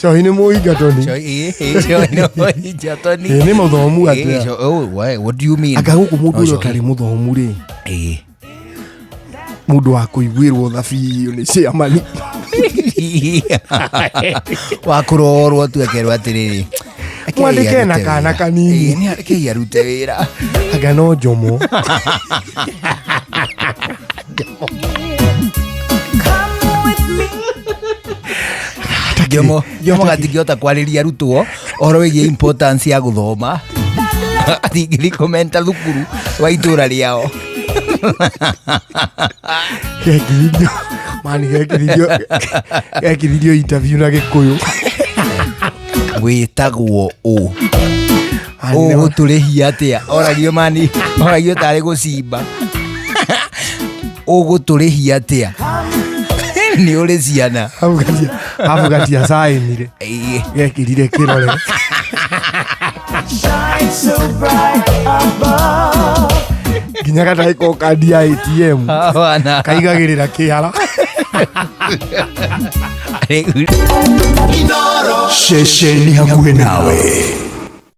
Cohi nĩ mũingatoni. Cohi nĩ mũingatoni. Ĩ, nĩ mũthomu atĩa? Oh, what do you mean? Anga gũkũ mũndũ No, ũrĩa cohi. ũtarĩ mũthomu rĩ, Ĩ. mũndũ wa kũiguĩrwo tha biũ nĩ ciamani. Wa kũrorwo tu akerwo atĩrĩrĩ, "Rekei Mwandĩke na arute kana wĩra." kanini. Ĩ, nĩ rekei arute wĩra. Anga no njomo. Jomo, Jomo gatingĩhota kwarĩria arutwo ũhoro wĩgiĩ importance ya gũthoma, atingĩthiĩ kũmenta thukuru wa itũra rĩao. Gekithirio mani, gekithirio, gekithirio interview na Gĩkũyũ. Wĩtagwo ũ? Mani, nĩ- Ũgũtũrĩhia atĩa? Oragio mani, oragio tarĩ gũcimba. Ũgũtũrĩhia atĩa? Nĩ ũrĩ ciana? Hau gatia, hau gatia cainire. Ĩĩ. Gekirire kĩrore. Nginya gatarĩ ko kandi ya ATM. Wana. Kaigagĩrĩra kĩara. Rĩu Ceceni hakuhĩ nawe.